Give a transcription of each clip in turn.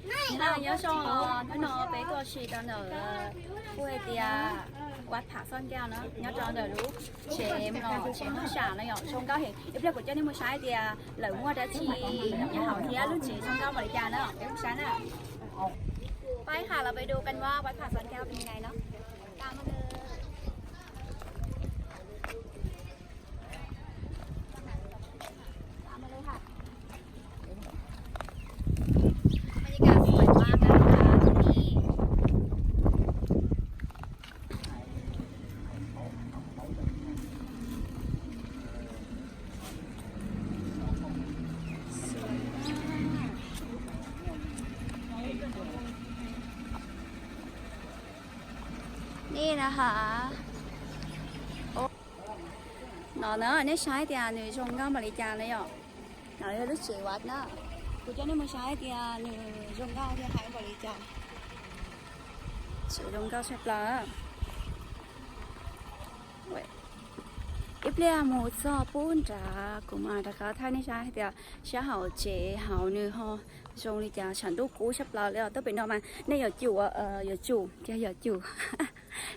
Nyob zoo, hnub no peb tuaj ua si rau ntawm, kuj hais tias Vaj Pham Xob Nkauj na, nyob rau ntawm lub tsev mlom tsev hoob sam no yom, zoo nkauj heev. Ib pliag kuv coj nej mus saib tias lawv muaj dab tsi nyob hauv thiab lub tsev zoo nkauj npaum li cas na, peb mus saib na. Peb los peb du kan vaj Vaj Pham Xob Nkauj pes nkaim no. Nej na ha. No na, nej saib tias nws zoo nkauj npaum li cas na yom. No yog lub tsev vaj na. Kuv coj nej mus saib tias nws zoo nkauj thiab hais npaum li cas. Tsev zoo nkauj tshaj plaws. Ib pliag mus txog pub nrad kuv mam rov qab thaij nej saib tias sab hauv tsev hauv nws ho zoo li cas. Tshav ntuj kub tshaj plaws li os. Tuaj pem no mas nej yuav tsum, yuav tsum, yog yuav tsum,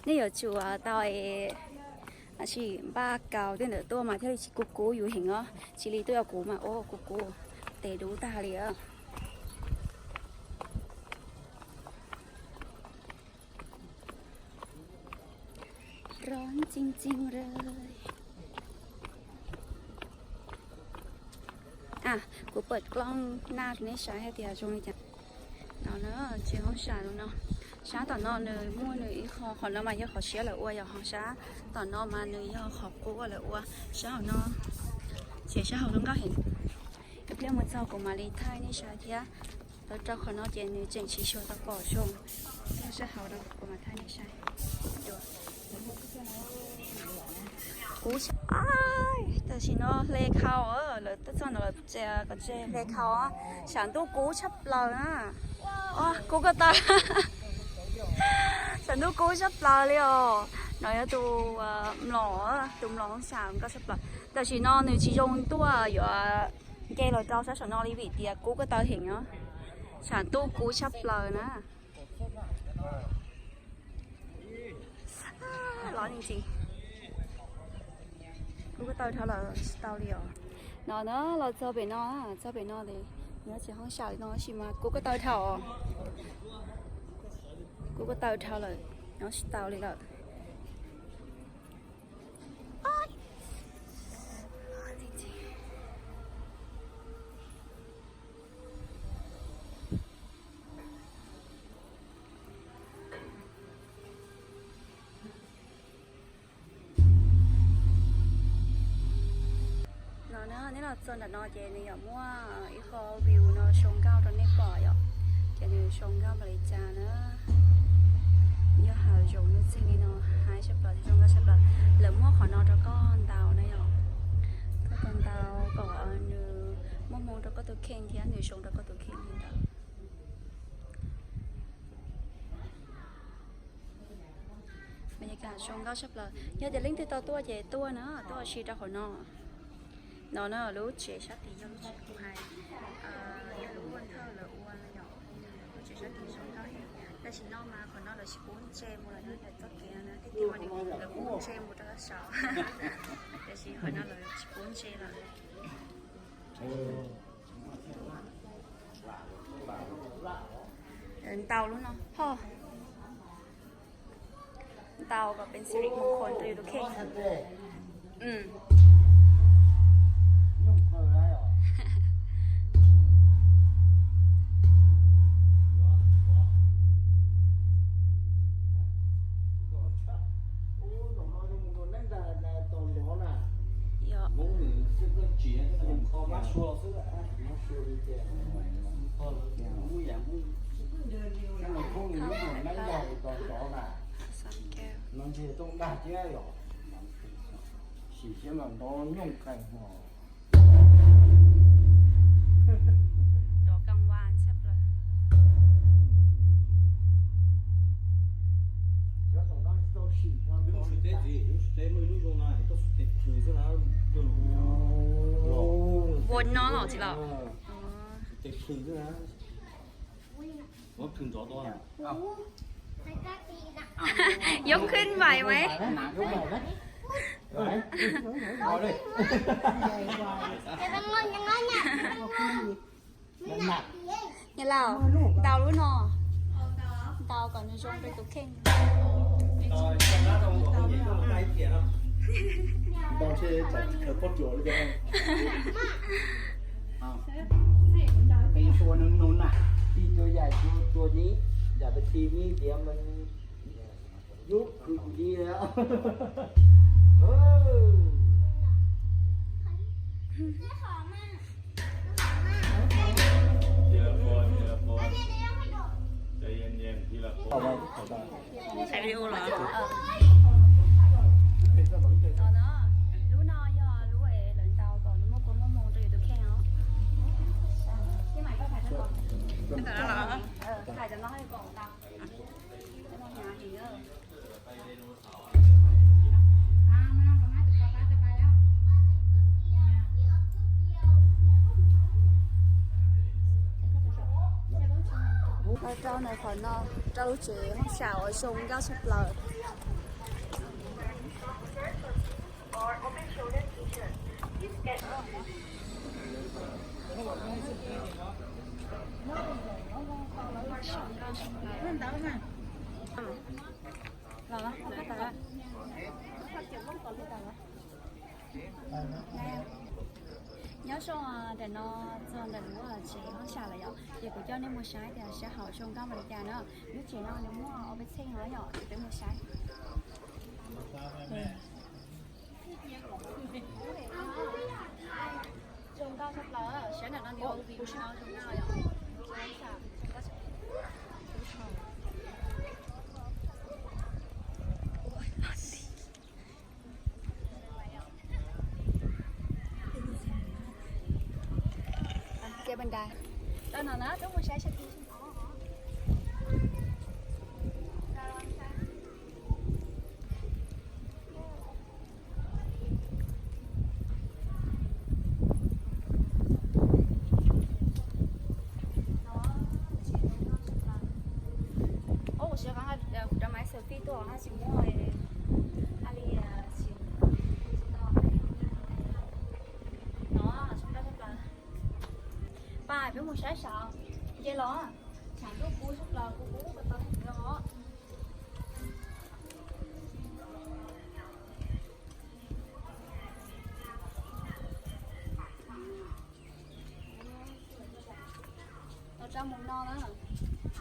nej yuav tsum tau es sim npaj kaus tej ntawd tuaj mas thiaj li tsis kub kub yus heev os. Tsis li tuaj yog kuv mas ua kub kub tes dub tag li. Rov ntxi ntxi lawm. Kuv pam koob naj rau nej saib hais tias zoo li cas. No na, tsev hoob sam no, sab tom no nws muaj nws ib qho, qhov no mas yog qhov siab lawv ua, yog ho sab tom no mas nws yog qhov qub uas lawv ua. Sab hauv no, tsev sab hauv zoo nkauj heev. Ib pliag mus txog kuv mam li thaij nej saib thiab. Lawv rau qhov no ces nws tseem tsis tshua tau pom zoo. Sab hauv no kuv mam thaij nej saib. Kub, tam sim no hle khau, lawv tuaj txog no lawv tsev, kom tsev hle khau. Tshav ntuj kub tshaj plaws na. Kub ko taw. Tshav ntuj kub tshaj plaws li os. No yog tus mlom, tus mlom hoob sam nkauj tshaj plaws. Tam sim no nws tsis zoo tuaj yuav nce los rau sab saum no li vim tias kub ko taw heev os. Tshav ntuj kub tshaj plaws na. Los ntxi, kub ko taw dhau lawm tsis tau li os. No na, los txog pem no, txog pem no es nyob tsev hoob sam li no tab sis mas kub ko taw dhau, kub ko taw dhau lawm, nyob tsis tau li lawm. No na, neb los txog nram no ces nws yuav muaj ib qho view no zoo nkauj rau nej pom yom. Ces nws zoo nkauj npaum li cas na. Yog hais zoo nuj txeeg li no, hais tshaj plaws, zoo nkauj tshaj plaws. Lawv muab qhov no rau koj ntaus na yom. Koj tau ntaus kom nws muaj hmoo rau koj tus kheej thiab nws zoo rau koj tus kheej li ntawd. Bas yas kas zoo nkauj tshaj plaws. Yog tias leej twg tau tuaj ces tuaj na, tuaj ua si rau qhov no. No na, lub tsev sab tid yog lub tsev kuv hais, yog lub ua thawj lawv ua no yom. Lub tsev sab tid zoo nkauj heev. Tam sim no mas qhov no lawv tsis pub ntse mus lawm na, lawv txoj kev no na, tej tiag mas lawv pub ntse mus rau sab saud. Tiam sis qhov no lawv tsis pub ntse lawm. Ntaus lub no ho, ntaus kom peev xwm mus qhuas rau yus tus kheej. Yog, rov kab vas tshaj plaws. Ua no los tsis los? Yog khwb vais mas. Niam laus, ntaus lub no, ntaus kom nws zoo rau tus kheej. Tus yaim tua yaim tua tua dib, yam tus ti mib diav mas yub khwv kuv dib. Hais video los? Lub no yog lub es lawv ntaus kom nws muaj kua muaj moo rau yus tus kheej os. Hais cov no kom tau. Los rau ntawm qhov no, rau lub tsev hoob sam uas zoo nkauj tshaj plaws. Nyob zoo, ntawm no txog ntawm lub tsev hoob sam lawm yom, ces kuv coj nej mus saib tias sab hauv zoo nkauj npaum li cas na. Lub tsev no nws muaj ob peb txheej no yom, ces peb mus saib. Zoo nkauj tshaj plaws, saib ntawm no nws ua view no zoo nkauj yom. Ces ban đài. Tau no na, tub mus saib sab tid. Ub, kuv siv qhov kuv cov maiv selfie tuaj no tsis muaj, a li tsis, no zoo nkauj tshaj plaws. Pais peb mus saib saum nce los, tshav ntuj kub tshaj plaws, kub kub ko taw heev os. Los rau mus no na,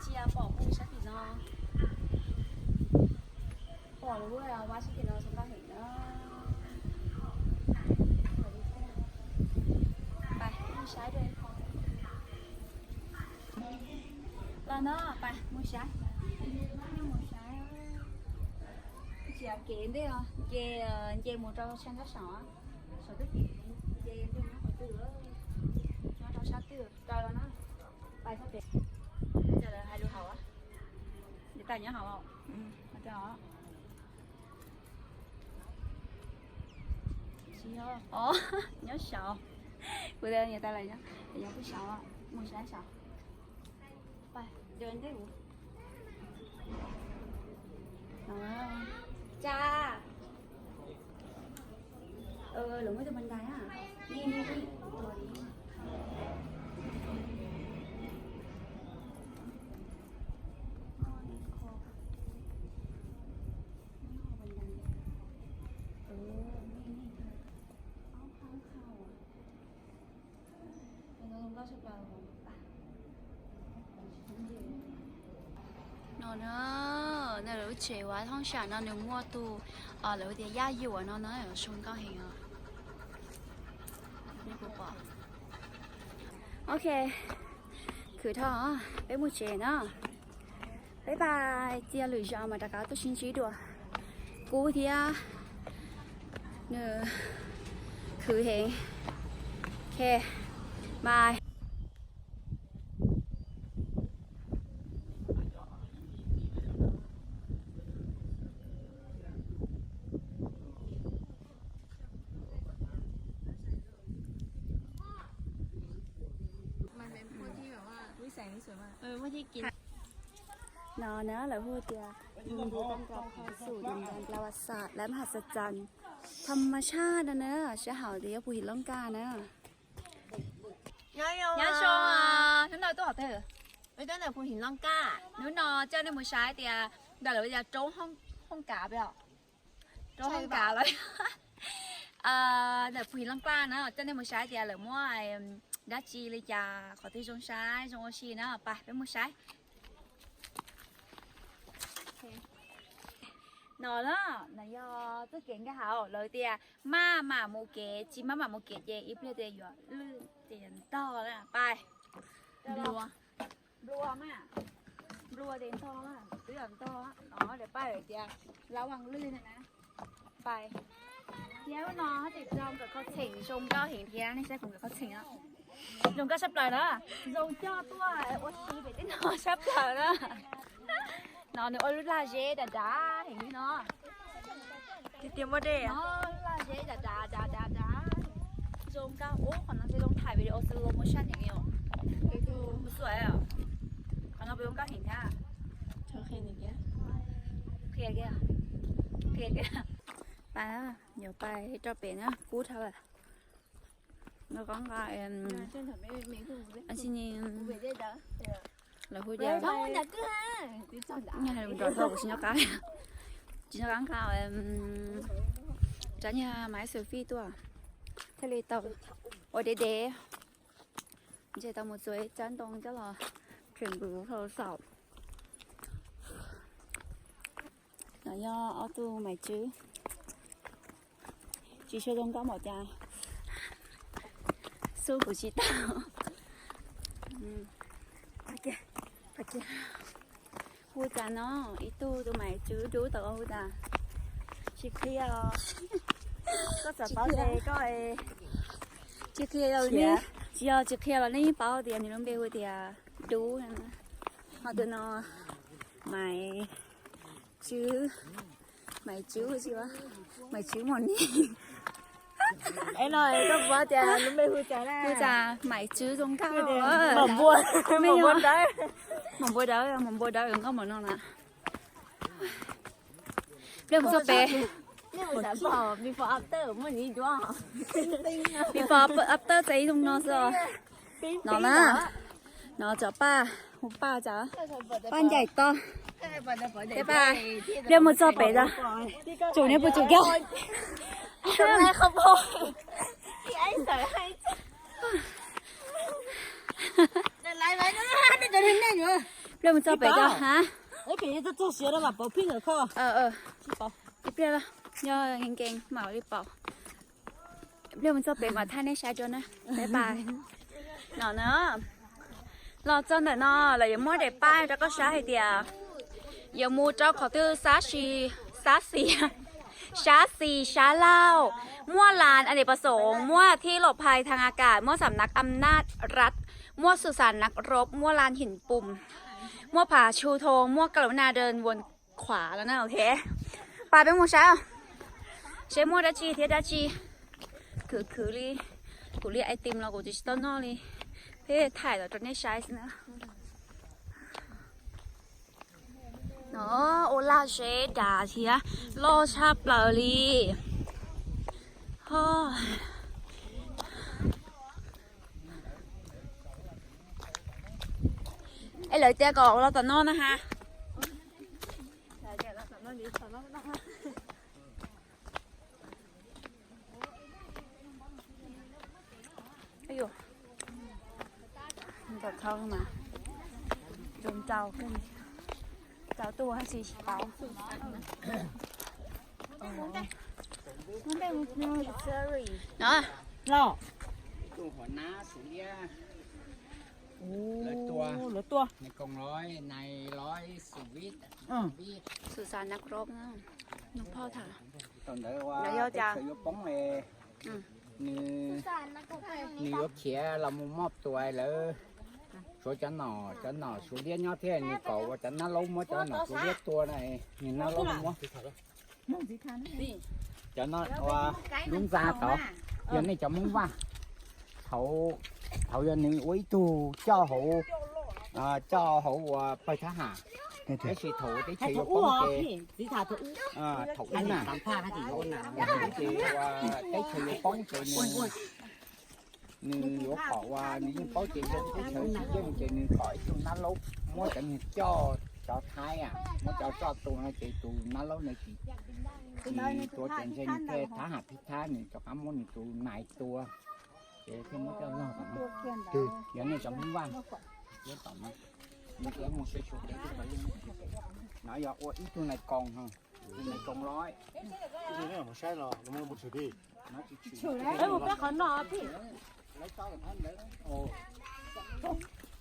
cia pom mus sab tim no. Pom lub vaj sab tim no zoo nkauj heev na. Pais mus saib dua. Los no, pais mus saib. Mus saib. Tsis kev ntej os, nce, nce mus rau sab nrab saum, saum twb kev, nce nyob qhov twg, nyob rau sab twg raws los na. Pais sab pem. Cas lawv hais lus hauv, niam tais nyob hauv. Os, nyob saud. Kuv tias niam tais lawv nyob, nyob pem saud, mus saib saud. Pais, ntej kuv. Tsa. Lawv muaj tus ban đài na. Ni, ni, ni. No na, no lub tsev uas hoob sam no nws muaj tus, lawv tias yaj yuam no na, zoo nkauj heev os. Ok, khwv dhau, peb mus tsev na. Peb pais, cia lwm zaus mas rov qab tuaj sib ntsib dua. Kub thiab nws khwv heev. Ok, bye. No na lawv hu tias ยินดีต้อนรับเข้าสู่ดินแดนประวัติศาสตร์และมหัศจรรย์ธรรมชาติ no na, sab hauv tias yog Phu Him Looj Kaj na. Nyob zoo, hnub no tuaj qhov twg? Hnub no coj nej mus saib tias ntawm lawv tias roob Hooj Kav, roob Hooj Kav lawm. Ntawm Phu Him Looj Kaj na, coj nej mus saib tias lawv muaj dab tsi li cas, qhov twg zoo saib zoo ua si na, pais peb mus saib. No na, no yog txoj kev nkag hauv, lawv tias maj mam mus kev, tsis maj mam mus kev ces ib pliag ces yuav lwj ces ntog na, pais. Nplua, nplua mas, nplua ces ntog, twb yog ntog no, lawv pais tias lawv ua lwj na. Pais. Thiab lub no haj tseem zoo nkauj, qhov txheem zoo nkauj heev thiab, nej saib kuv nkawd qhov txheem, zoo nkauj sab plaws na, zoo coj tuaj ua si pem tej no sab plaws na. No nws ua lub laj zeb dav dav heev li no. Tiag tiag muaj dej. No lub laj zeb dav dav dav dav. Zoo nkauj, ub, qhov no ces zoo thaij video slow motion heev li os. Mus xuas os. Qhov no puas zoo nkauj heev thiab? Qhia kiag, qhia kiag. Pais, yuav pais rau pem na, kub dhau lawm. Nqa, nqa, lawv hu tias, nyob hais lus nrov tuaj kuv tsis nco qab, tsis nco qab nqa rab nyuag maiv selfie tuaj thiaj li tau ua dev dev. Ntshe tau mus txua ib tsab ntoo coj los tseem nkaus hlau xaum. No yog ob tug maiv tswb. Tsis tshua zoo nkauj npaum cas, xub kuv tsis tau. Hu cas no, ib tug tus maiv tswb dub tau hu cas? Tsis qhia os. Koj txawm paub ces koj, tsis qhia, tsis yog tsis qhia los nej yeej paub tias nws lub npe hu tias dub. Ho tus no maiv tswb, maiv tswb, maiv tswb mos nis. Es no koj paub tias lub npe hu cas? Hu cas maiv tswb zoo nkauj. Mos npua dawb, mos npua dawb, mos npua dawb zoo nkauj npaum no na. Pliag mus txog pem. Before after txais ib zoo no xwb os. No na, no cov paj, hu paj cas, paj ncaim to. Peb paj, pliag mus txog pem tas, tsum neb puas tsum kiag? Pliag mus txog pem tas ha. Ib pliag, yog nkees nkees mam li pauv. Ib pliag mus txog pem mam thaij nej saib dua na. Peb pais. No na, los txog ntawm no lawv yuav muab daim paj rau koj saib hais tias yuav mus rau qhov twg, sab xis, sab xis, sab laug, muaj las a ne pa xoov, muaj thib lom phais thas a kas, muaj xam nab am naj rat, muaj xus xas nab rob, muaj las him pum, muaj phav tshu thoo, muaj ka lu na dee vuas khuav no na, ok. Pais peb mus saib, seb muaj dab tsi thiab dab tsi. Khwv khwv li, kuv li item los kuv tsis tau noj li, peb thaij los rau nej saib xwb na. No ua laj zeb dav thiab loj tshaj plaws li. Es lawv tias kom los tom no na ha. Ntawm khau mas zoo rau, rau tuaj tsis paub. No, lawv tua, lawv tua, xus xas nab rob, nab phauj tham. Thaum ntawd ua teb chaws yuav poob, nws, nws yuav khiav los mus mob tua lawv. Tshuav cov nom, cov nom Suav liab nyob thiab, nws kom ua cov nab laub muab cov nom Suav liab tua na, nws nab laub muab. Cov no ua lub ntxa tod, yog nej cov Hmoob Vaj, thaum, thaum yog nws ua ib tug coj hauv, coj hauv ua pawg thab ham, Tab sis thaum teb chaws yuav poob ces, thaum ub na, ces teb chaws yuav poob ces nws, nws yuav pom uas nws yeej paub tias yog teb chaws tsis yeej ces nws pom ib tug nab laub muab cov niag coj, cov Thaib a, muab cov coj tua no ces tus nab laub no ces nws tuav cov ntses nws thiaj thab ham phij thab nws rov qab muab nws tus nais tua, ces thiaj muab coj log tom no. Yog nej cov Hmoob Vaj, tom no, nws mus sawv xyuas pem no yog ua ib tug nais koos, nais koos los. Peb qhov no.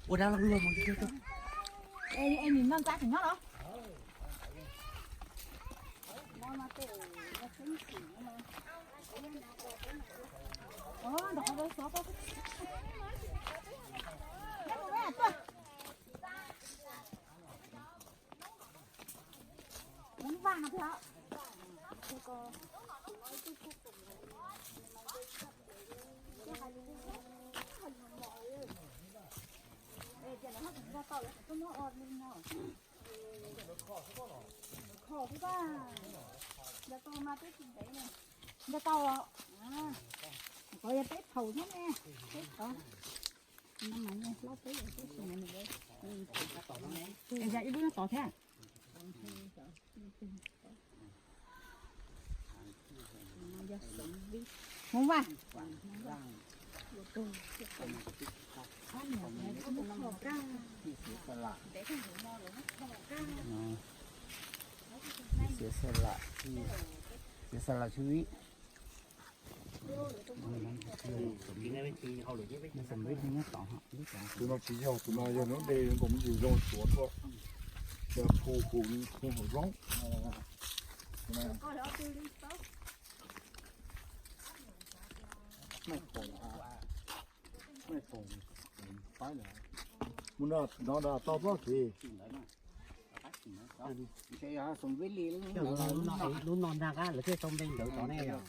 Ua dab laug luag mus. Nws noj ntxab tseem nyob los. Ntau tau, qhov yog peb thaum thiab ne, peb thaum. Ib lub no tod thiab. Hmoob Vaj. Xiav Xa Lam, Xiav Xa Lam Tswv Vij. Tus no tsis yog, tus no yog nub de nkaus me ntsis zoo suav tuaj, phu hu hu hauv zoov. Mus no da tau pob kev. Lub no ntag lawv thiaj tau npe ntawd tod ne yog.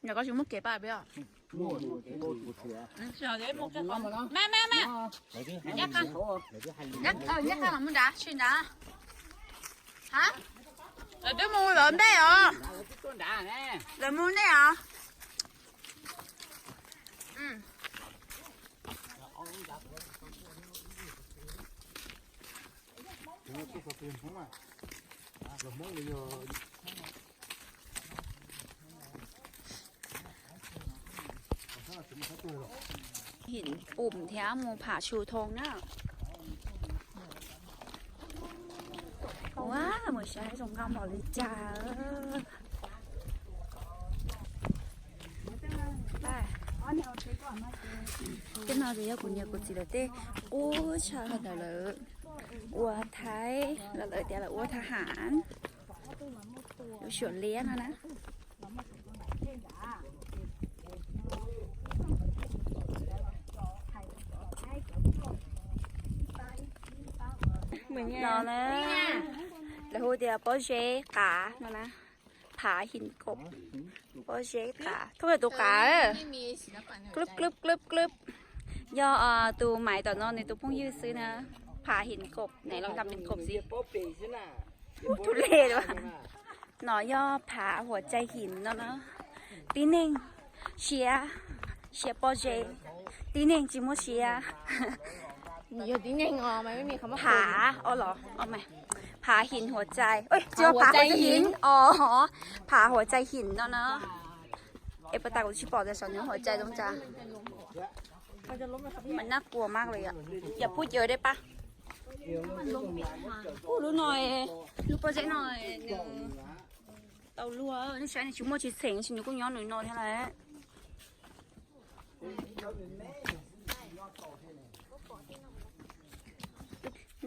Yog koj tsis muab kev pab peb os. Me, me, me. Ncaj qha los mus nrad, tsis nrad. Ha? Lawv twb mus lawv ntej os. Lawv mus ntej os. Him pum thiab mus pham Tsu Thoo na. Ua, mus saib zoo nkauj npaum li cas. Tej no ces yog kuv niam kuv txiv lawv tej qub tshaj ntawd lawv ua Thaib los lawv tias lawv ua thaj ham, lub suam liab no na. No na, lawv hu tias pob zeb qav no na, phav him kom, pob zeb qav, thoj tus qav, klub klub klub klub. Yog tus maiv tom no nws tus phooj ywg xwb na, phav him kom, nais los nkam him kom xwb. Tus le, no yog phav huam cai him no na, tib neeg siab, siab pob zeb, tib neeg tsis muaj siab. Phav os los, phav him huam cai, tsis yog phav huam cai him os, phav huam cai him no na. Es puas tas kuv tsis pom tias saum nws huam cai zoo cas. Mas nab kua maj li, yam phub cawv deb pab. Lub no, lub pob zeb no nws tau luag, nej saib nws tsis muaj tsis txheem, nws kuj nyob nws no thiab lawm.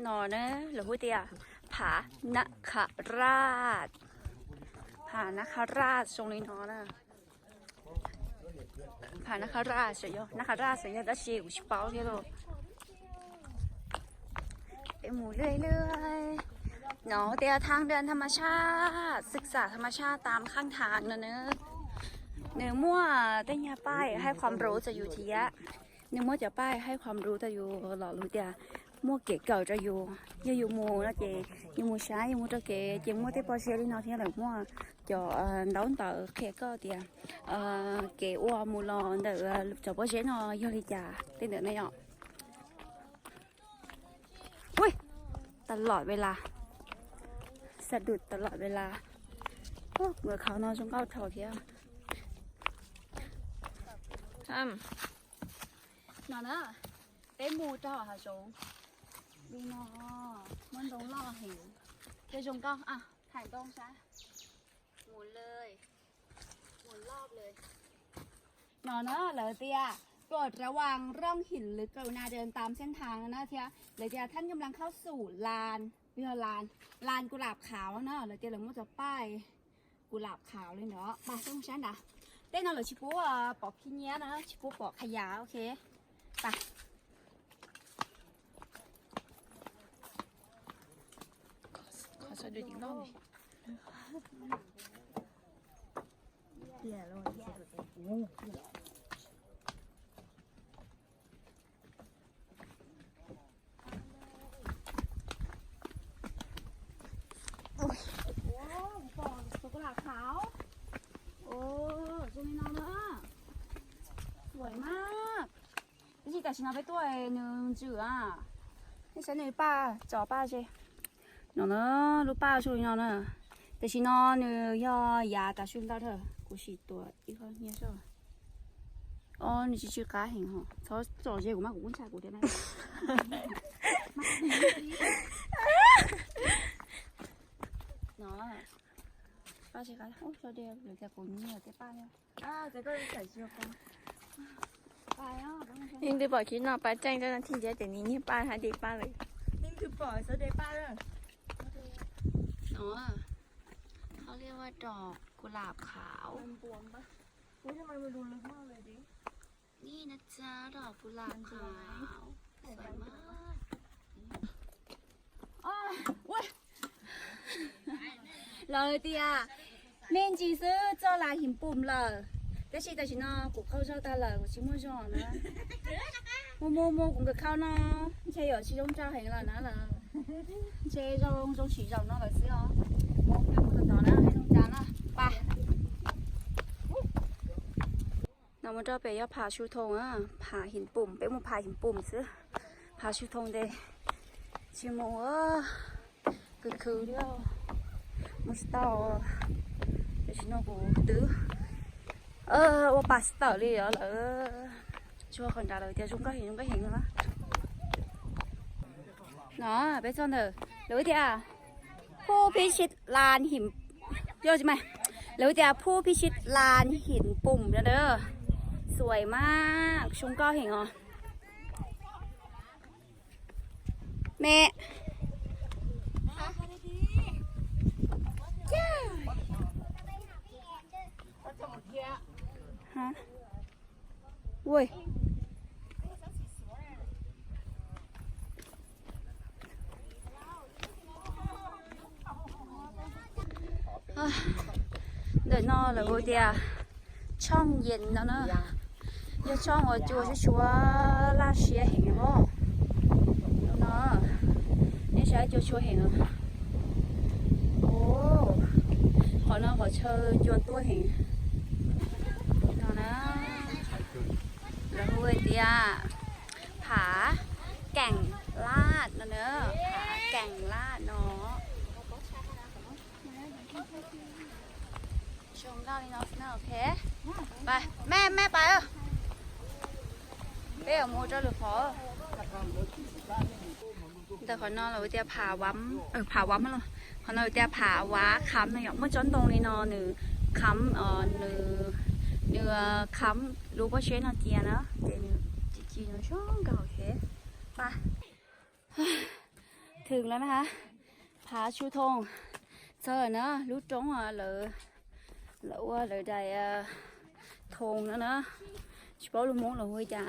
No na, lawv hu tias phav Nakharaj, phav Nakharaj zoo li no na. Phav Nakharaj xyov yog, Nakharaj xyov yog dab tsi kuv tsis paub thiab lauj. Peb mus lwj lwj. No tias thaj daj thaj ma shaj, xwb xam thaj ma shaj tam khaj thaj no na. Nws muaj tej nyuag paj haij qhuam ruv rau yus thiab. Nws muaj cov paj haij qhuam ruv rau yus los lus tias Muaj kev kawm rau yus, yog yus mus no ces yus mus saib, yus mus rau kev ces muaj tej pob zeb li no thiab lawv muaj cov ntaub ntawv qhia koj tias kev uas mus los ntawm cov pob zeb no yog li cas tej ntawd na yom. Ui, tas lom ve las, xa dum tas lom ve las. Nkawd khav no zoo nkauj dhau thiab. No na, peb mus rau hauv hav zoov li no, muaj ntoo loj heev, ces zoo nkauj, thaij ntoo sab, mus lawm, mus loj lawm. No na lawv tias โปรดระวังร่องหินลึก กรุณาเดินตามเส้นทาง no na thiab lawv tias ท่านกำลังเข้าสู่ลาน yog làn, làn กุหลาบขาว no na, lawv tias lawv muab cov paj กุหลาบขาว li ntawd. Pab, peb mus saib ntawd. Tej no lawv tsis pub pom khib nyiab na, tsis pub pom khas yav, ok. Pab. Kuv pom cov กุหลาบขาว zoo li no na, สวยมาก. Tab sis tam sim no peb tuaj nws ntsws a, nej saib nws paj, tso paj ze. No na, lub paj zoo li no na. Tam sim no nws yog yav tav su ntau dhawm, kuv sim tuav ib qho nyiaj soj. Os, nws tsis tsw qab heev hos, txhob tso ze kuv mas kuv kub ntshai kuv thiab na. No, paj tsis qab, ua tso de, lawv tias kuv nyiag tej paj thiab. Yeej twb pom khib no pab tseej rau na, tsis ntiab ces nws nyiag paj hab de paj lawm. Yeej twb pom xyov de paj lawm. No, เขาเรียกว่าดอกกุหลาบขาว นี่นะจ๊ะ ดอกกุหลาบขาว สวยมาก Lawv tias me ntsis xwb txoj las him pum lawm, tab sis tam sim no kuv qaug zog tag lawm, kuv tsis muaj zog na. Mus mus mus, kuv nkawd khau no ntshe yuav tsis zoo tso heev lawm na lawm. Ntshe zoo zoo tsis zaum no lawm xwb os. Mus tod na, zoo cas na. Pab. No mus rau pem yog Pham Su Thoo, Pham Him Pum, peb mus Pham Him Pum xwb. Pham Su Thoo ces tsis mus, khwv khwv li, mus tsis tau. Tam sim no kuv twb ua pas tsis tawm li os, lawv tsuas qhov nrad lawv tias zoo nkauj heev zoo nkauj heev no na. No peb txog ntawm lawv tias ผู้พิชิตลานหิน yog tsis mas, lawv tias ผู้พิชิตลานหินปุ่ม no na. Xuaim mas zoo nkauj heev os. Me. Ui. Ntawm no lawv hu tias tshooj yees no na, yog tshooj uas cua tsuab tsuab laj siab heev os. No, nej saib cua tsuab heev os. Qhov no qhov chaw cua tuaj heev no na. Lawv hu tias Phav Keem Laj no na, Phav Keem Laj no. Zoo nkauj li no xwb na, ok. Pab, me me pab, peb yuav mus rau lwm qhov. Ntawm qhov no lawv tias Phav Vam, Phav Vam los, qhov no tias Phav Vam Kham no yom, muaj tsob ntoo li no nws kham, nws, nws kham lub pob zeb no cia na, ces nws ci ci no zoo nkauj, ok. Pab. Thwm lawm na, Phav Su Thoo txog lawm na, lub roob lawv, lawv ua lawv daim thoo no na, tsis paub lus Hmoob lawv hu cas,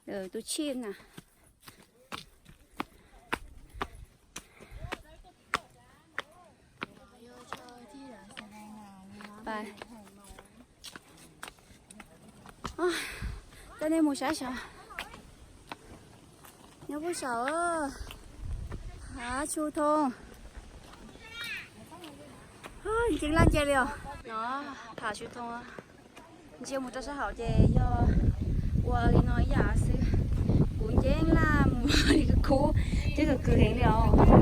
lawv tus tshij na. Pab, coj nej mus saib saib. Nyob puag saum Hav Tshu Thoo, nceeb laj nce li os. No, Hav Tshu Thoo, ntsia mus rau sab hauv ces yog ua li no ib yam xwb. Kuv nceeb laj mus li kub, ceb kawg kawg heev li os.